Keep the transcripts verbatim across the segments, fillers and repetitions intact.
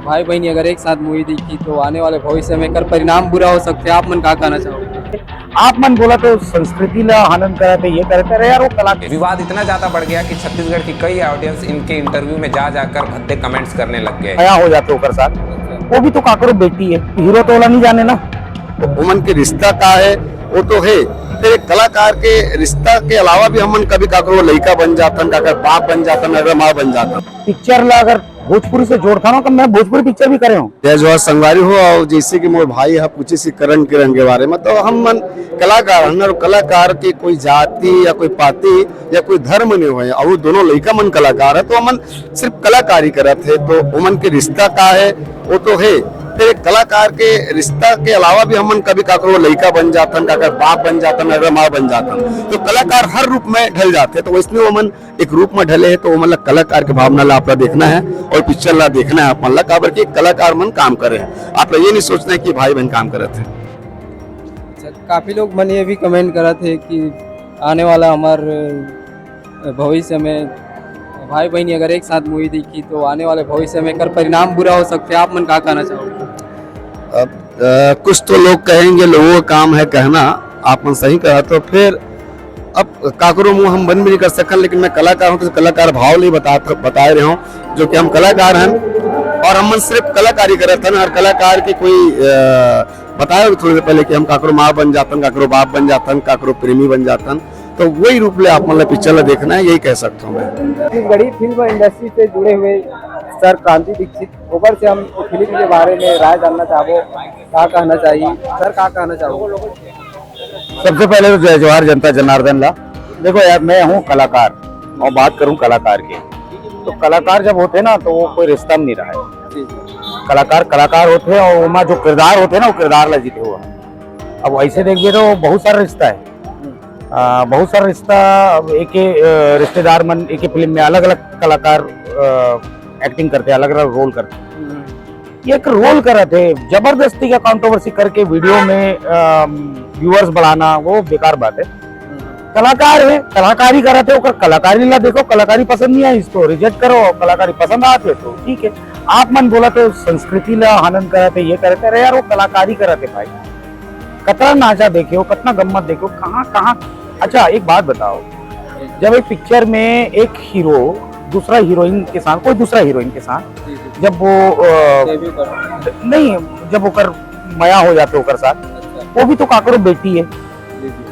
भाई बहनी अगर एक साथ मूवी देखी तो आने वाले भविष्य में एकर परिणाम बुरा हो सकते हैं। आप मन का कहना चाहोगे? आप मन बोला तो संस्कृति ला हनन करत हे, ये करत हे। अरे यार, वो कला विवाद इतना ज्यादा बढ़ गया कि छत्तीसगढ़ की कई ऑडियंस इनके इंटरव्यू में जा जाकर भद्दे कमेंट्स करने लग गए। आया हो जाते ओकर साथ, वो भी तो काकरो बेटी है, हीरो तो ओला नहीं जाने ना। तो उमन के रिश्ता का है, वो तो है। फिर एक कलाकार के रिश्ता के अलावा भी हमन कभी काकरो लइका बन जातन, काकर बाप बन जातन, अगर माँ बन जातन। पिक्चर ला अगर भोजपुरी से जोड़ता ना, तो मैं भोजपुरी पिक्चर भी करे हूँ। जय जोहार संगवारी हो। और जैसे कि मोर भाई ह पूछे से करण किरण के बारे में, तो हम मन कलाकार हन, और कलाकार के कोई जाति या कोई पाति या कोई धर्म नहीं होए, और वो दोनों लइका मन कलाकार है, तो हमन सिर्फ कलाकारी करत है। तो उमन के रिश्ता का है, वो तो है। फिर एक कलाकार के रिश्ता के अलावा भी हमन कभी काकरो लइका बन जातन, काकर बाप बन जातन, अगर माँ बन जातन, तो कलाकार हर रूप में ढल जाते। तो वैसने ओमन एक रूप में ढले हैं, तो ओमन ला कलाकार के भावना ला आप ला देखना है और पिक्चर ला देखना है आप मन ला, काबर कि कलाकार मन काम करे हैं। आप ला ये नहीं सोचना है कि भाई बहन काम करत है। अच्छा, काफी लोग मन ये भी कमेंट करत है कि आने वाला हमार भविष्य में भाई बहनी अगर एक साथ मूवी देखी तो आने वाले भविष्य में एकर परिणाम बुरा हो सकते हैं। आप मन का कहना चाहोगे? अब अ, कुछ तो लोग कहेंगे, लोगों का काम है कहना। आप मन सही कहा, तो फिर अब काकरो मुंह हम बंद भी नहीं कर सकन, लेकिन मैं कलाकार हूं तो कलाकार भाव ले बता, बताए रहे हूं, जो कि हम कलाकार हैं और हम मन सिर्फ कलाकारी करत हन। हर कलाकार के कोई अ, बताए थोड़ी देर पहले कि हम काकरो माँ बन जातन, काकरो बाप बन जातन, काकरो प्रेमी बन जातन, तो वही रूप ले आप मन ला पिक्चर ला देखना है, यही कह सकता हूँ मैं। छत्तीसगढ़ी फिल्म इंडस्ट्री से जुड़े हुए सर क्रांति दीक्षित, ओकर से हम फिल्म के बारे में राय जानना चाहबो, का कहना चाहिए सर, का कहना चाहबो? सबसे पहले तो जय जोहार जनता जनार्दन ला। देखो यार, मैं हूँ कलाकार और बात करूँ कलाकार के, तो कलाकार जब होते ना तो वो कोई रिश्ता में नहीं रहा है। जी, जी। कलाकार कलाकार होते हैं और ओमा जो किरदार होते हैं ना, वो किरदार ला जीते हुआ। अब ऐसे देखिए तो बहुत सारा रिश्ता है। आ, बहुत सारा रिश्ता, अब एक, एक अ, रिश्तेदार मन एक ही फिल्म में अलग अलग कलाकार एक्टिंग करते हैं, अलग अलग रोल करते हैं। हम्म। ये एक रोल करत है, जबरदस्ती का कंट्रोवर्सी करके वीडियो में व्यूअर्स बढ़ाना, वो बेकार बात है। हम्म। कलाकार है, कलाकारी करत है, ओकर कलाकारी ला देखो, कलाकारी पसंद नहीं आई तो रिजेक्ट करो, कलाकारी पसंद आते तो ठीक है। आप मन बोला तो संस्कृति ला हनन करत है, ये करत है। अरे यार, वो कलाकारी करत है भाई, कतना नाचा देखे हो, कतना गम्मत देखे हो, कहाँ कहाँ। अच्छा, एक बात बताओ, जब एक पिक्चर में एक हीरो दूसरा हीरोइन के साथ, कोई दूसरा हीरोइन के साथ, जी, जी। जब वो अ, डेब्यू कर नहीं, जब ओकर मया हो जाते ओकर साथ, अच्छा। वो भी तो काकरो बेटी है। जी, जी।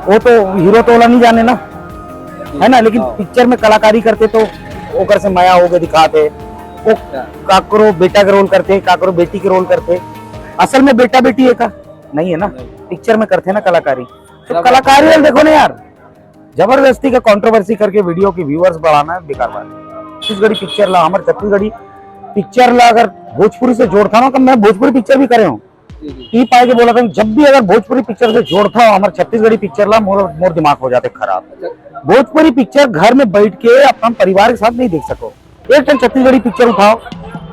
वो तो हीरो तो ओला नहीं जाने ना, जी, है ना? लेकिन हाँ। पिक्चर में कलाकारी करते तो ओकर से मया हो के दिखाते, वो अच्छा। काकरो बेटा के रोल करते, काकरो बेटी के रोल करते। असल में बेटा बेटी है का? नहीं है ना। नहीं। पिक्चर में करते ना कलाकारी, तो क्या बात कलाकारी है। वाले देखो ना यार, जबरदस्ती का कंट्रोवर्सी करके वीडियो की व्यूअर्स बढ़ाना है, बेकार बात है। छत्तीसगढ़ी पिक्चर ला, हमारे छत्तीसगढ़ी पिक्चर ला अगर भोजपुरी से जोड़ता ना, तो मैं भोजपुरी पिक्चर भी करे हूँ। जी, जी। ई पाए के बोला था, जब भी अगर भोजपुरी पिक्चर से जोड़ता हो हमारे छत्तीसगढ़ी पिक्चर ला, मोर मोर दिमाग हो जाते खराब। अच्छा। भोजपुरी पिक्चर घर में बैठ के अपना परिवार के साथ नहीं देख सको। एक ठन छत्तीसगढ़ी पिक्चर उठाओ,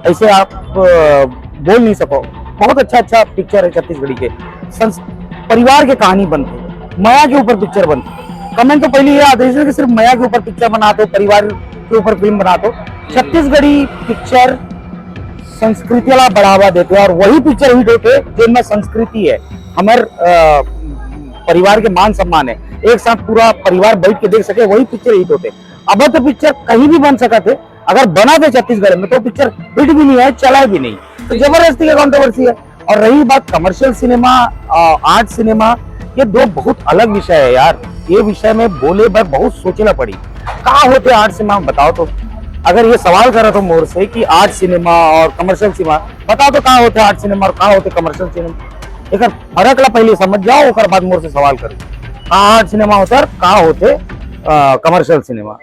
ऐसे आप अ, बोल नहीं सको। बहुत अच्छा अच्छा पिक्चर है छत्तीसगढ़ी के, संस परिवार के कहानी बनते, मया के ऊपर पिक्चर बनते। कमेंट तो पहले ये आते हैं कि सिर्फ मया के ऊपर पिक्चर बनाते हो, परिवार के ऊपर फिल्म बनाते हो। छत्तीसगढ़ी पिक्चर संस्कृति ला बढ़ावा देते हैं और वही पिक्चर हिट होते हैं जिनमें संस्कृति है, हमारे अ, परिवार के मान सम्मान है, एक साथ पूरा परिवार बैठ के देख सके, वही पिक्चर हिट होते। अब तो पिक्चर कहीं भी बन सकते, अगर बना दे छत्तीसगढ़ में तो पिक्चर हिट भी नहीं है, चला भी नहीं। तो जबरदस्ती का कंट्रोवर्सी है। और रही बात कमर्शियल सिनेमा, आर्ट सिनेमा, ये दो बहुत अलग विषय है यार। ये विषय में बोले बर बहुत सोचना पड़ी। का होते आर्ट सिनेमा, बताओ तो। अगर ये सवाल करा तो मोर से कि आर्ट सिनेमा और कमर्शियल सिनेमा, बताओ तो का होते आर्ट सिनेमा और का होते कमर्शियल सिनेमा? एक फर्क ला पहले समझ जाओ, ओकर बाद मोर से सवाल करो। का आर्ट सिनेमा होते और का होते कमर्शियल सिनेमा?